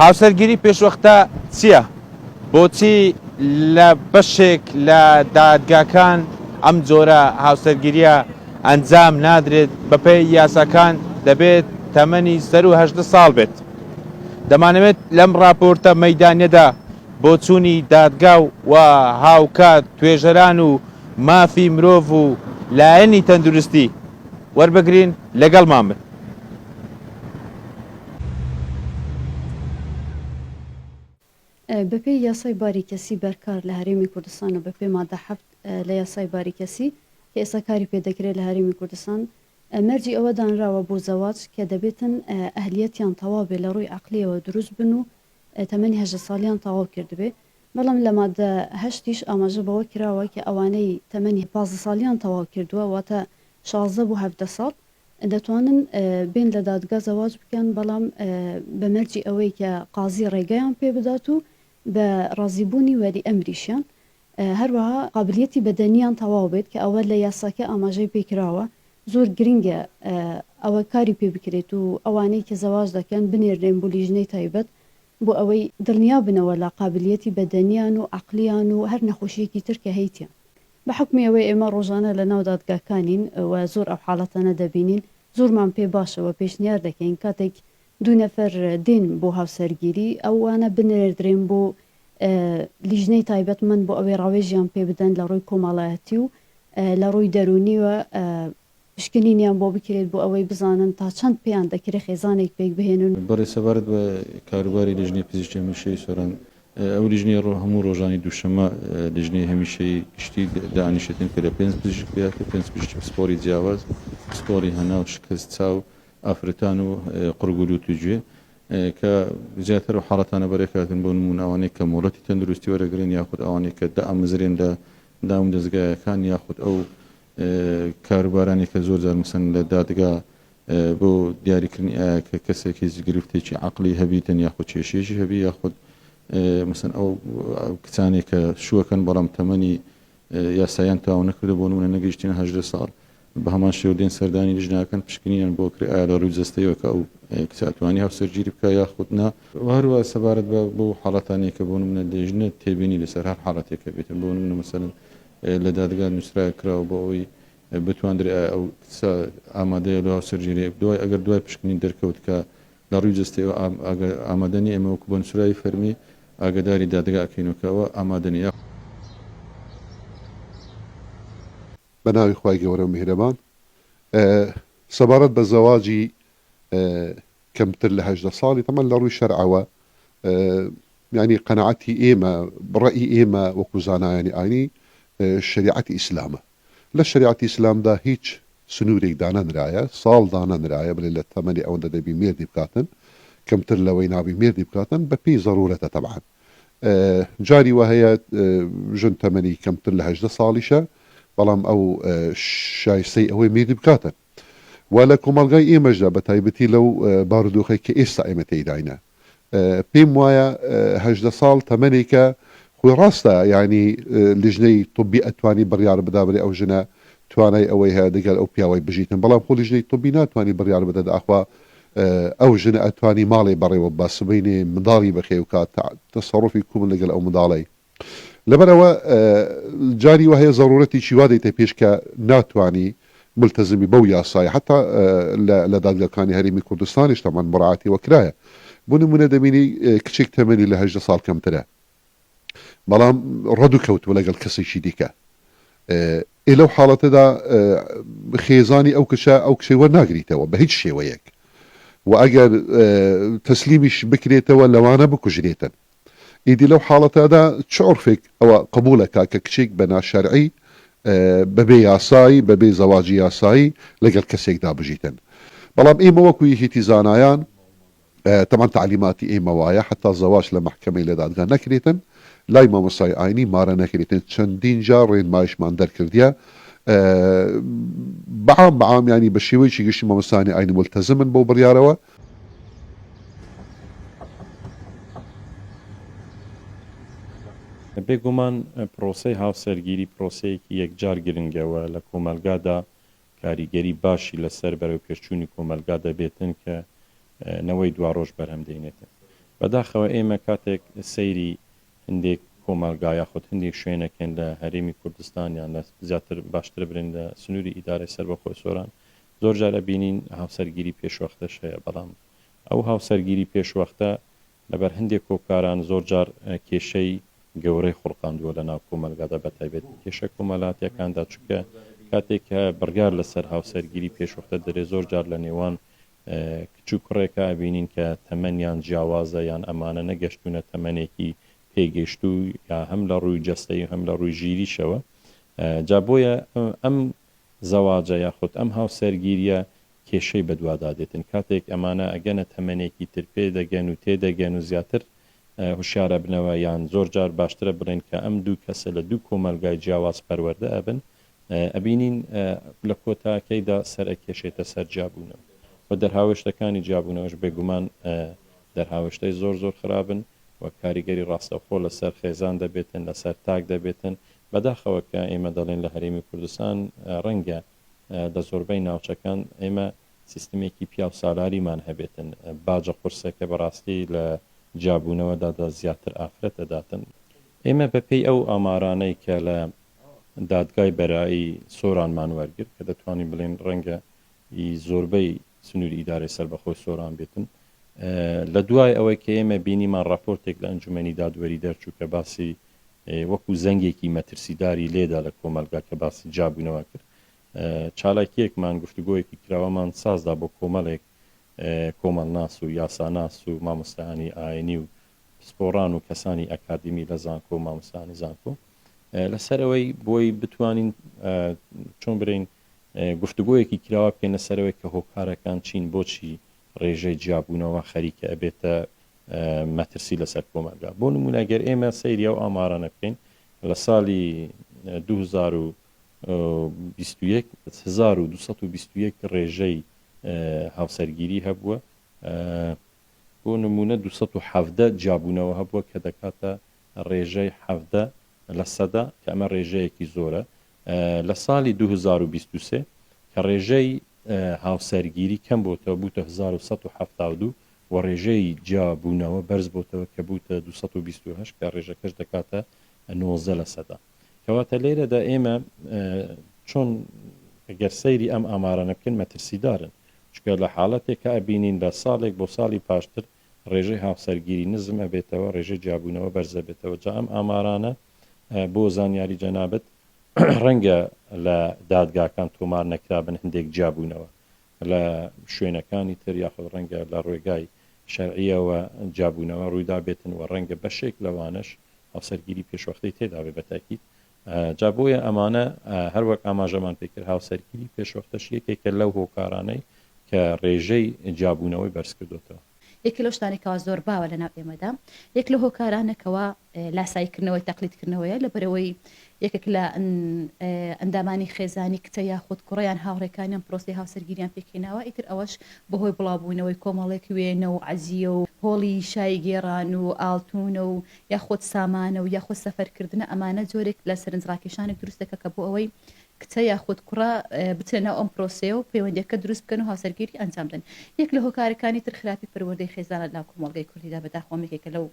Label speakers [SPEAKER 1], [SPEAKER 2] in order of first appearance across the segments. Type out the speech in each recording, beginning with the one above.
[SPEAKER 1] هاوسەرگیری پێشوەختە چییە؟ بۆچی لە بەشێک لە دادگاکان ئەم جۆرە هاوسەرگیرییە ئەنجام نادرێت، بەپێی یاساکان دەبێت تەمەنی سەروو 18 ساڵ بێت؟ دەمانەوێت لەم ڕاپۆرتە مەیدانیەدا بۆچوونی دادگا و هاوکات توێژەران و مافی مرۆڤ و لایەنی تەندروستی وەربگرین، لەگەڵمان بن.
[SPEAKER 2] بەپێی یاسای باری کەسی بەرکار لە هەرێمی کوردستان و بەپێی مادە حەفت لە یاسای باری کەسی کە ئێستا کاری پێدەکرێت لە هەرێمی کوردستان مەرجی ئەوە دانراوە بۆ زەواج کە دەبێتن ئەهلیەتیان تەواو بێ لە ڕووی عەقلیەوە دروست بن و تەمەنی 18 ساڵیان تەواو کردبێ بەڵام لە مادە هەشتیش ئاماژە بەوە کراوە کە ئەوانەی تەمەنی 15 ساڵیان تەواو کردووە واتە 16 بۆ 17 ساڵ دەتوانن بێن لە دادگا زەواج بکەن بەڵام بە مەرجی ئەوەی کە قازی ڕێگەیان پێ بدات و بە ڕازیبوونی وەلی ئەمریشیان هەروەها قابلیەتی بەدەنیان تەواو بێت کە ئەوە لە یاساکە ئاماژەی پێ کراوە زۆر گرنگە ئەوە کاری پێ بکرێت و ئەوانەی کە زەواج دەکەن بنێررێن بۆ لیژنەی تایبەت بۆ ئەوەی دڵنیا بنەوە لە قابلیەتی بەدەنیان و عەقلیان و هەر نەخۆشیەکی تر کە هەیتیان. بە حوکمی ئەوەی ئێمە ڕۆژانە لە ناو دادگاکانین و زۆر ئەو حاڵەتانە دەبینین، زۆرمان پێ باشە و پێشنیار دەکەین کاتێک دوو نەفەر دێن بۆ هاوسەرگیری، ئەوانە بنێردرێن بۆ لیژنەی تایبەتمەند بۆ ئەوەی ڕاوێژیان پێ بدەن لە ڕووی کۆمەڵایەتی و لە ڕووی دەروونیوە پشکنینیان بۆ بکرێت بۆ ئەوەی بزانن تا چەند پێیان دەکرێت خێزانێک پێکبهێنن.
[SPEAKER 3] بەڕێز سەبارەت بە کاروباری لیژنەی پزیشکی هەمیشەیی سۆران، ئەو لیژنەیە ڕۆ هەموو ڕۆژانی دووشەممە لیژنەی هەمیشەیی گشتی دائەنیشێتن کە لە پێنج پزیشک پێکهاتووە، پێنج پزیشکی پسپۆڕی جیاواز، پسپۆڕی هەناو، شکست، چاو، ئافرەتان و قوڕگ و لوت و گوێ، کە زیاتر ئەو حاڵەتانە بەرێکهاتن بۆ نموونە ئەوانەی کە مۆڵەتی تەندروستی وەرەگرن یاخود ئەوانەی کە دائەمەزرێن لە دامودەزگایەکان یاخود ئەو کاروبارانی کە زۆر جار مەسەن لە دادگا بۆ دیاریکردنی ئایا کە کەسێک هیچ گرفتێکی عەقڵی هەبیتن یاخود کێشەیەکی هەبی یاخود مەسەن ئەو کچانێک کە شووەکەن بەڵام تەمەنی یاسایان تەواو نەکردو بۆ نمونە نەگەیشتینە 18 ساڵ بە هەمان شێوە دێن سەردانی لیژنەکەن پشکنینیان بۆ کرێ ئایا لە ڕووی جەستەیەوە کە ئەو کچە ئەتوانی هاوسەرگیری بکا یاخود نا. وە هەروەها سەبارەت بە بەو حاڵەتانەی کە بۆ نمونە لێژنە تێبینی لەسەر هەر حاڵەتێک هەبێتن بۆ نمونە مەسەلەن لە دادگا نووسراوێک کراوە بۆ ئەوەی بتواندرێ ئایا ئەو کچە ئامادەیە لۆ هاوسەرگیری دوای ئەگەر دوای پشکنین دەرکەوت کە لە ڕووی جەستەیەوە ئامادە نییە ئێمە وەکو بە نووسراوی فەرمی ئاگاداری دادگا ئەکەینەوە کە ئەوە ئامادە نییە.
[SPEAKER 4] بە ناوی خوای گەورە و میهرەبان سەبارەت بە زەواجی کەمتر لە 18 ساڵی تەمان لە ڕووی شەرعەوە یعنی قەناعەتی ئێمە ڕەئی ئێمە وەکو زانایانی ئاینی شریعەتی ئیسلامە لە شریعەتی ئیسلامدا هیچ سنوورێک دانەنرایە ساڵ دانەنرایە بڵێ لە تەمەنی ئەوەندە دەبی مێردی بکاتن کەمتر لەوەی نابی مێردی بکاتن بەپێی زەرورەتە تەبعەن جاری وا هەیە ژن تەمەنی کەمتر لە 18 ساڵیشە بەڵام ئەو شایستەی ئەوەی مێردی بکاتن و لە کۆمەڵگای ئێمەشدا بە تایبەتی لەو بارودۆخەی کە ئێستا ئێمە تێیداینە پێم وایە 18 ساڵ تەمەنێکە خۆی ڕاستە یعنی لیژنەی طبی ئەتوانی بڕیار بدا بڵێ ئەو ژنە توانای ئەوەی هەیە دەگەل ئەو پیاوەی بژیتن بەڵام خۆ لیژنەی طبی ناتوانی بڕیار بدات ئاخوا ئەو ژنە ئەتوانی ماڵێ بەڕێوە ببا سبەینێ منداڵی بەخێو کا تەسەڕوفی کومن لەگەل ئەو منداڵەی لەبەرئەوە جاری وا هەیە زەڕورەتێکی وا دێتە پێش کە ناتوانی ملتەزمی بەو یاسایە حتا لە دادگاکانی هەرێمی کوردستانیش تەمان مراعاتی وە کرایە بۆ نمونە دەبینی کچێک تەمەنی لە 18 ساڵ کەمترە بەڵام ڕەدو کەوتووە لەگەڵ کەسێکی دیکە ئێ لەو حاڵەتەدا خێزانی ئەو کچە ئەو کچەی وەرناگریتەوە بە هیچ شێوەیەک و ئەگەر تەسلیمیش بکرێتەوە لەوانە بکوژرێتن ئیدی لەو حاڵەتەدا چ عورفێک ئەوە قبوڵەکا کە کچێک بە ناشەرعی بەبێ یاسایی بەبێ زەواجی یاسایی لەگەڵ کەسێکدا بژیتن بەڵام ئێمە وەکو یەکێتی زانایان تەبعەن تەعلیماتی ئێمە وایە حەتا زەواج لە مەحکەمەی لە دادگا نەکرێتن لای مامۆستای ئاینی مارە نەکرێتن چەندین جار ڕێنمایشمان دەرکردیە بەعام بەعام یانی بە شێوەیەکی گشتی مامۆستایانی ئاینی مولتەزمن بەو بڕیارەوە.
[SPEAKER 5] بێگومان پرۆسەی هاوسەرگیری پرۆسەیەکی یەکجار گرنگە و لە کۆمەلگادا کاریگەری باشی لەسەر بەرەوپێشچوونی کۆمەلگا دەبێتن کە نەوەی دواڕۆژ بەرهەم دێنێتن. بەداخەوە ئێمە کاتێک سەیری هەندێک کۆمەڵگا یاخود هەندێک شوێنەکەین لە هەرێمی کوردستان یان لە زیاتر باشترە برێن لە سنووری ئیدارەی سەربەخۆی سۆران زۆر جار ئەبینین هاوسەرگیری پێشوەختەش هەیە بەڵام ئەو هاوسەرگیری پێشوەختە لەبەر هەندێک هۆکاران زۆر جار کێشەی گەورەی خوڵقاندووە لە ناو کۆمەلگادا بەتایبەتی کێشە کۆمەلاتیەکاندا چونکە کاتێک کە بڕیار لەسەر هاوسەرگیری پێشوەختە دەرێ زۆر جار لە نێوان کچ و کوڕێکا ئەبینین کە تەمەنیان جیاوازە یان ئەمانە نەگەشتوونە تەمەنێکی پێگەشتوو یا هەم لە ڕووی جەستەیی و هەم لە ڕووی ژیریشەوە جا بۆیە ئەم زەواجە یاخود ئەم هاوسەرگیریە کێشەی بەدوادا دێتن کاتێک ئەمانە ئەگەنە تەمەنێکی تر پێ دەگەن و تێدەگەن و زیاتر هوشیار ئەبنەوە یان زۆر جار باشترە بڵێن کە ئەم دوو کەسە لە دوو کۆمەلگای جیاواز پەروەردە ئەبن ئەبینین لە کۆتاکەیدا سەر ئەکێشێتە سەر جیابوونەوە و دەرهاوێشتەکانی جیابوونەوەش بێگومان دەرهاوێشتەی زۆر زۆر خرابن و کاریگەری ڕاستەوخۆ لەسەر خێزان دەبێتن لەسەر تاک دەبێتن بەداخەوە کە ئێمە دەڵێن لە هەرێمی کوردستان ڕەنگە لە زۆربەی ناوچەکان ئێمە سیستمێکی پیاوسالاریمان هەبێتن باجە قورسەکە بەڕاستی لە جیابوونەوەدا دا زیاتر ئافرەت ئەداتن. ئێمە بەپێی ئەو ئامارانەی کە لە دادگای بەرائی سۆرانمان وەرگرت کە دەتوانین بڵێین ڕەنگە ئی زۆربەی سنووری ئیدارەی سەربەخۆی سۆران بێتن لە دوای ئەوەی کە ئێمە بینیمان ڕاپۆرتێک لە ئەنجومەنی دادوەری دەرچوو کە باسی وەکو زەنگێکی مەترسیداری لێدا لە کۆمەلگا کە باسی جیابوونەوە کرد چالاکیەکمان گفتوگۆیەکی کراوەمان سازدا بۆ کۆمەڵێک کۆمەڵناس و یاساناس و مامۆستایانی ئاینی و پسپۆڕان و کەسانی ئەکادیمی لە زانکۆ و مامۆستایانی زانکۆ لەسەر ئەوەی بۆی بتوانین چۆن برین گفتوگۆیەکی کراوە بکەین لەسەرەوەی کە هۆکارەکان چین بۆچی ڕێژەی جیابوونەوە خەریکە ئەبێتە مەترسی لەسەر کۆمەلگا بۆ نمونە گەر ئێمە سەیری ئەو ئامارانە بکەین لە ساڵی 2021 1221 ڕێژەی هاوسەرگیری هەبووە بۆ نموونە 217 جیابوونەوە هەبووە کە دەکاتە ڕێژەی 17 لە سەدا کە ئەمە ڕێژەیەکی زۆرە لە ساڵی 2023 کە ڕێژەی هاوسەرگیری کەم بۆتەوە بووتە 1172 و ڕێژەی جیابوونەوە بەرز بۆتەوە کە بووتە 228 کە ڕێژەکەش دەکاتە 19 لە سەدا. کەواتە لێرەدا ئێمە چۆن گەر سەیری ئەم ئامارانە بکەین مەترسیدارن چونکە لە حاڵەتێکا ئەبینین لە ساڵێک بۆ ساڵی پاشتر ڕێژەی هاوسەرگیری نزم ئەبێتەوە ڕێژەی جیابوونەوە بەرز ئەبێتەوە جا ئەم ئامارانە بۆ زانیاری جەنابت ڕەنگە لە دادگاکان تۆمار نەکرابن هەندێک جیابوونەوە لە شوێنەکانی تر یاخود ڕەنگە لە ڕێگای شەرعیەوە جیابوونەوە ڕوویدابێتن و ڕەنگە بەشێک لەوانەش هاوسەرگیری پێشوەختەی تێدابێ بە تاکید جا بۆیە ئەمانە هەروەک ئاماژەمان پێکرد هاوسەرگیری پێشوەختەش یەکێکە لەو هۆکارانەی کە ڕێژەی جیابوونەوەی بەرزکردۆتەوە.
[SPEAKER 6] یەکێ لەو شتانەی کەوا زۆر باوە لەناو ئێمەدا یەک لەو هۆکارانە کەوا لاسایی کردنەوەی تەقلید کردنەوەیە لەبەرئەوەی یەکێک لە ئەندامانی خێزانی کچە یاخود کوڕە یان هاوڕێکانیان پرۆسەی هاوسەرگیریان پێکهێناوە ئیتر ئەوەش بەهۆی بڵاوبوونەوەی کۆمەڵێک وێنە و عەزیە و هۆڵی شایی گێڕان و ئاڵتونە و یاخود سامانە و یاخود سەفەرکردنە ئەمانە جۆرێک لە سەرنجڕاکێشانێک دروست دەکات کە بۆ ئەوەی کچە یاخود کوڕە بچنە ناو ئەم پرۆسەیە و پەیوەندیەکە دروست بکەن و هاوسەرگیری ئەنجام بدەن. یەک لە هۆکارەکانی تر خراپی پەروەردەی خێزانە لەناو کۆمەڵگەی کوردیدا بەداخەوە ئەم یەکێکە لەو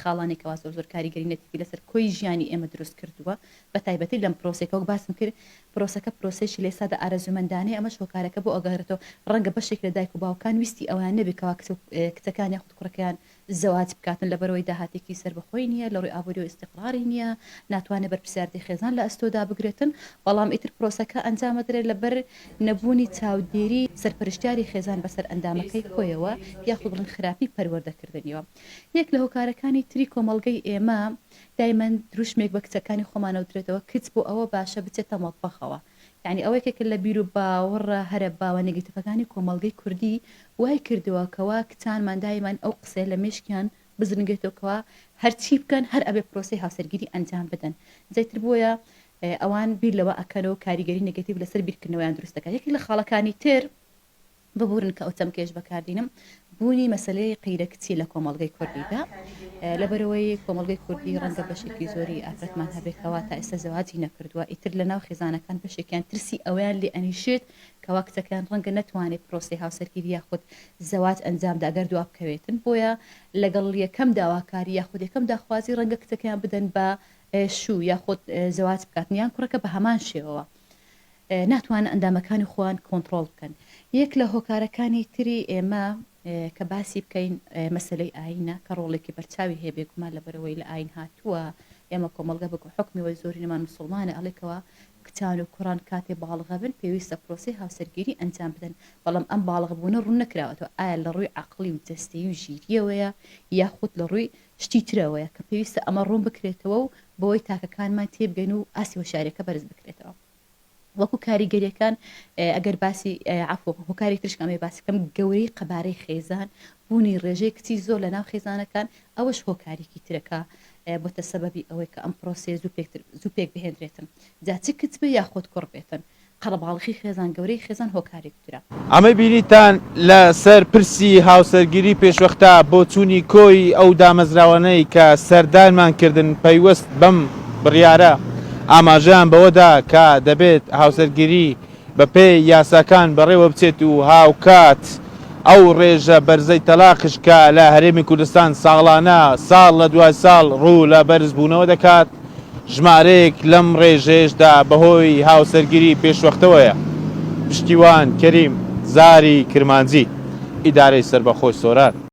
[SPEAKER 6] خاڵانەی کەوا زۆر زۆر کاریگەری نەتیفی لەسەر کۆی ژیانی ئێمە دروست کردووە بە تایبەتی لەم پرۆسەیە کە وەک باسم کرد پرۆسەکە پرۆسەیەکی لە ئێستادا ئارەزوومەندانەیە ئەمەش هۆکارەکە بۆ ئەگەڕێتەوە ڕەنگە بەشێک لە دایک و باوکان ویستی ئەوەیان نەبێت کەوا کچ و کچەکان یاخود کوڕەکەیان زەواج بکاتن لەبەرئەوەی داهاتێکی سەربەخۆی نییە، لەڕووی ئابووریەوە ئیستیقراری نییە، ناتوانێت بەرپرسیارێتی خێزان لە ئەستۆدا بگرێتن، بەڵام ئیتر پرۆسەکە ئەنجام ئەدرێت لەبەر نەبوونی چاودێری سەرپەرشتیاری خێزان بەسەر ئەندامەکەی خۆیەوە یاخود بڵێن خراپی پەروەردەکردنیەوە. یەک لە هۆکارەکانی تری کۆمەڵگەی ئێمە دایمەن دروشمێک بە کچەکانی خۆمان ئەوترێتەوە کچ بۆ ئەوە باشە بچێتە مەتبەخەوە یانی ئەوە یەکێکە لە بیروباوەڕە هەرە باوە نێگەتیفەکانی کۆمەڵگەی کوردی وای کردووە کەوا کچانمان دایمەن ئەو قسەیە لە مێشکیان بزرنگێتەوە کەوا هەرچی بکەن هەر ئەبێ پرۆسەی هاوسەرگیری ئەنجام بدەن جا ئیتر بۆیە ئەوان بیر لەوە ئەکەنەوە کاریگەری نێگەتیڤ لەسەر بیرکردنەوەیان دروست دەکات یەکێک لە خاڵەکانی تر ببورن کە ئەو چەمکەیش بەکاردینم. بوونی مەسەلەی قیرە کچی لە کۆمەڵگەی کوردیدا، لەبەرئەوەی کۆمەڵگەی کوردی ڕەنگە بەشێکی زۆری ئافرەتمان هەبێت کەوا تا ئێستا زەواجی نەکردووە، ئیتر لەناو خێزانەکان بەشێکیان ترسی ئەوەیان لێ ئەنیشێت کەوا کچەکەیان ڕەنگە نەتوانێت پرۆسەی هاوسەرگیری یاخود زەواج ئەنجامدا گەر دوا بکەوێتن، بۆیە لەگەڵ یەکەم داواکاری یاخود یەکەم داخوازی ڕەنگە کچەکەیان بدەن بە شوو یاخود زەواج بکاتن یان کوڕەکە بە هەمان شێوەوە. ناتوانن ئەندامەکانی خۆیان کۆنتڕۆڵ بکەن. یەک لە هۆکارەکانی تری ئێمە کە باسی بکەین مەسەلەی ئایینە کە ڕۆڵێکی بەرچاوی هەیە بێگومان لەبەرئەوەی لە ئایین هاتووە ئێمە کۆمەڵگە بە حوکمی ئەوەی زۆرینەمان موسڵمانە ئەڵێ کەوا کچان و کوڕان کاتێ باڵغ ئەبن پێویستە پرۆسەی هاوسەرگیری ئەنجام بدەن بەڵام ئەم باڵغ بوونە ڕوون نەکراوەتەوە ئایا لە ڕووی عەقڵی و جەستەیی و ژیرییەوەیە یاخود لە ڕووی شتی ترەوەیە کە پێویستە ئەمە ڕوون بکرێتەوە و بەوەی تاکەکانمان تێبگەن و ئاستی هۆشیاریەکە بەرز بکرێتەوە. وەکو کاریگەریەکان ئەگەر باسی عەفو هۆکاری ترش کە ئەمەوێ باسی بکەم گەورەی قەبارەی خێزان بوونی ڕێژەی کچی زۆر لە ناو خێزانەکان ئەوەش هۆکاریکی ترە کە بۆتە سەبەبی ئەوەی کە ئەم پرۆسەیە زوو پێکتر زوو پێک بهێنرێتن جا چ کچ بێ یاخود کوڕ بێتن قەرەباڵخی خێزان گەورەی خێزان هۆکارێک ترە.
[SPEAKER 1] ئەمەی بینیتان لە سەر پرسی هاوسەرگیری پێشوەختە بۆچوونی کۆی ئەو دامەزراوانەی کە سەردانمان کردن پەیوەست بەم بڕیارە ئاماژەیان بەوەدا کە دەبێت هاوسەرگیری بەپێی یاساکان بەڕێوەبچێت و هاوکات ئەو ڕێژە بەرزەی تەلاقش کە لە هەرێمی کوردستان ساڵانە ساڵ لە دوای ساڵ ڕوو لە بەرزبوونەوە دەکات ژمارەیەک لەم ڕێژەیەشدا بەهۆی هاوسەرگیری پێشوەختەوەیە. پشتیوان کەریم، زاری کرمانجی، ئیدارەی سەربەخۆی سۆران.